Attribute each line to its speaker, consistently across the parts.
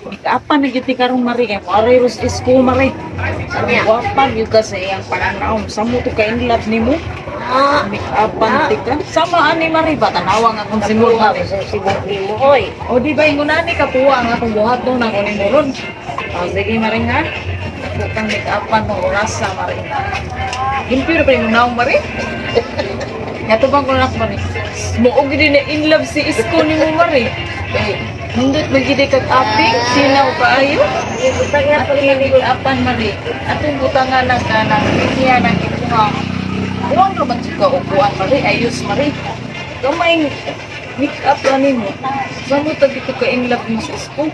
Speaker 1: Make-upan na gyud ti karong, Mari, kay moari ros Isko, Mari.
Speaker 2: Niya.
Speaker 1: Gwapa gyud ka sa iyang pananaw. Samo to ka in love nimo.
Speaker 2: Ah,
Speaker 1: Make-upan ti ka. Sama ani, Mari ba, tanawa nga akong simul,
Speaker 2: Kapuha
Speaker 1: Mari.
Speaker 2: ko sa sibok nimo, oy.
Speaker 1: O di ba ingon ani kapuwa ang akong buhat no nako nimo ron. O sige, Mari, ha. Ako kang make-upan mo orasa, Mari. Limpyo na pa yung naong, Mari. Natubang ko na ako, Mari. Mo og gid na in love si Isko nimo, Mari. Kay nindot magid kag aping sinaw kaayo.
Speaker 2: Ibutang na
Speaker 1: Atong make-upan, Mari. Atong butangan ng kanang linya ng imuha. Uwang naman jud ka upuan, Mari. Ayos, Mari. Gamay make up ra nimo. Sa mo tag ito ka in love mo sa Isko.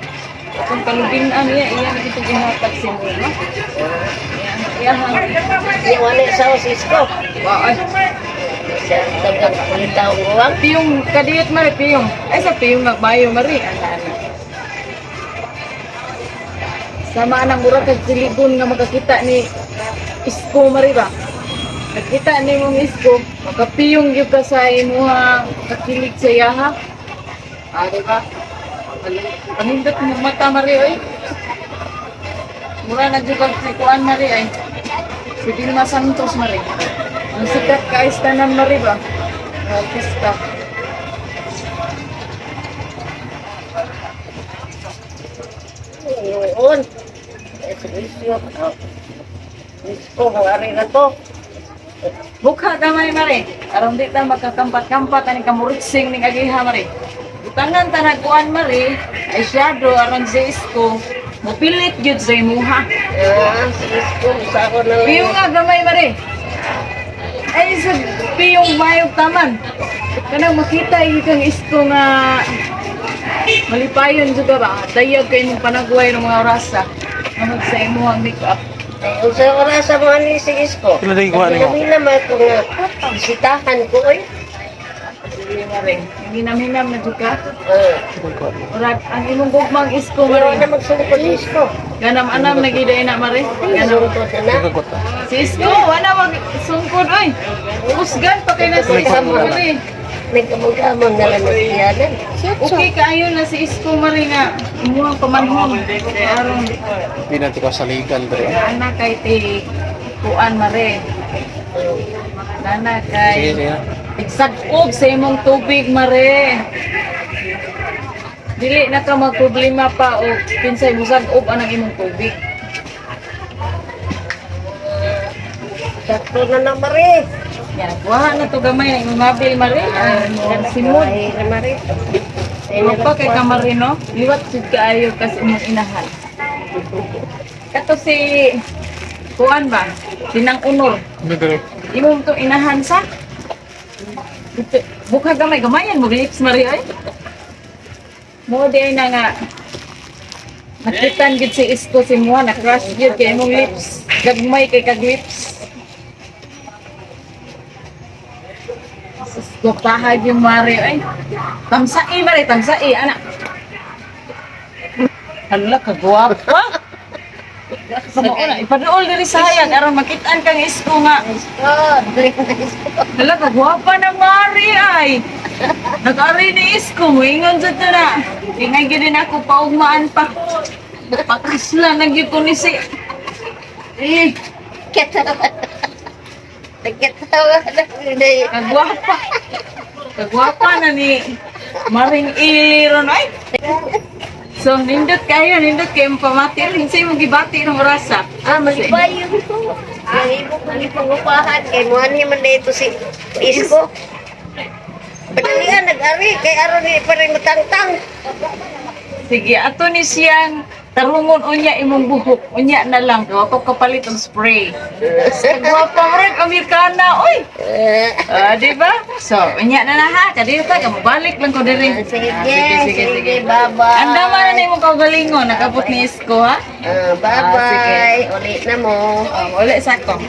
Speaker 1: Atong kalubinan niya, iya na ito gihatag si Muna. Iya, iya.
Speaker 2: Iya, wala sa Isko.
Speaker 1: Wa ay.
Speaker 2: Sa dagang pulitaw uwang.
Speaker 1: Piyong kadiyot, Mari, piyong. Ay sa piyong nagbayo, Mari. Ana ana. Sama nang mura kag siligon nga makakita ni Isko, Mari ba? Nakita ni mong Isko, makapiyong gyud ka sa imuha kakilig sa iyaha. Ah, di ba? Panindot mo mata, Mari, oy. Mura na jud kag si kuan, Mari, ay. Si Vilma Santos, Mari. Ang sikat ka tanan, Mari ba? Artista.
Speaker 2: Yun. Eh, sa Isko. Isko, kung ari na to.
Speaker 1: Bukha gamay, Mari. Aron di ta makakampat-kampat ani kamuriksing ning agiha, Mari. Butangan ta nagkuan, Mari, eyeshadow aron si Isko mopilit gyud sa imuha.
Speaker 2: Ah, si Isko, sa ako na lang.
Speaker 1: Piyong nga gamay, Mari. Ay sa piyong mayog taman. Kanang makita gyud kang Isko nga malipayon jud ka ba? Dayag kay imong panagway ng mga orasa. Ngamod sa imuhang makeup.
Speaker 2: Ay, unsa orasa mo ani si Isko?
Speaker 3: Pila na ikuha nimo?
Speaker 2: Kami naman kung nga bisitahan ko, oy.
Speaker 1: Sige, Mari. Hinam-hinam na jud ka.
Speaker 2: Ah,
Speaker 1: Murag ang imong gugmang Isko,
Speaker 2: pero
Speaker 1: Mari.
Speaker 2: na magsungkod si Isko.
Speaker 1: Ganam anam nagiday na, Mari. Ganam.
Speaker 2: Sungkod na na.
Speaker 1: Si Isko, wala mag sungkod oy. Usgan pa kay na si Isko, Mari.
Speaker 2: Nagkamang-kamang na lang na siyanan.
Speaker 1: Okay kaayo na si Isko, Mari, nga imuhang pamanhon. Kay aron
Speaker 3: Hindi natin ko saligan dre.
Speaker 1: ana kay ti kuan, Mari. Nana
Speaker 3: Sige,
Speaker 1: kay
Speaker 3: sige.
Speaker 1: Igsag-ob sa imong tubig, Mare. Dili na ka magproblema pa o kinsay musag-ob anang imong tubig.
Speaker 2: Sakto na na, Mari.
Speaker 1: Yan, kuha na to gamay na imong mabil, Mare. Ang simod.
Speaker 2: Ay, na, Mari.
Speaker 1: Ano pa kay kamari, no? Liwat jud kaayo kas imong inahan. Kato si kuan ba? Sinang Unor.
Speaker 3: Ano dre?
Speaker 1: Imong to inahan sa? Dito, bukha gamay, gamayan mo lips, Mari, ay. Mo di ay na nga nakitan gid si Isko si Mua, na crush gid kay imong lips. Gagmay kay kag lips. Sus, pahag yung Mari ay. Tamsai, Mari, tamsai ana. Hala kagwapa. Sama na ipaduol diri sa hayag aron makitaan kang Isko nga.
Speaker 2: Isko, dali na Isko.
Speaker 1: Hala, kagwapa na Mari ay. Nag-ari ni Isko, moingon jud to na. Ingay gyud din ako paugmaan pa. Pakasla na gyud ko ni si. Eh,
Speaker 2: Katawa. Nagkatawa na. Hindi.
Speaker 1: Kagwapa. Kagwapa na ni Maring Ili ron ay. So, nindot kayo, nindot kayo pamati rin sa imong gibati ng orasa.
Speaker 2: Ah, malipayon ko. Ang imo kong ipangupahan. Kay mo ani man na ito si Isko. Padalian, nag-ari. Kay aron ni pa rin matangtang.
Speaker 1: Sige, ato ni siyang tarungon unya imong buhok. Unya na lang, gawa ko kapalit ang spray. Kagwapa mo rin, Amerikana, oy!
Speaker 2: Eh,
Speaker 1: Ah, di ba? So, unya na na ha. Kadiyo ta, kamubalik lang ko diri.
Speaker 2: Sige,
Speaker 1: Ah,
Speaker 2: sige, bye-bye.
Speaker 1: Ang dama na na imong kaugalingon, nakabot ni Isko, ha?
Speaker 2: Ah, bye-bye. Ulit na mo.
Speaker 1: Um, uli sa ko.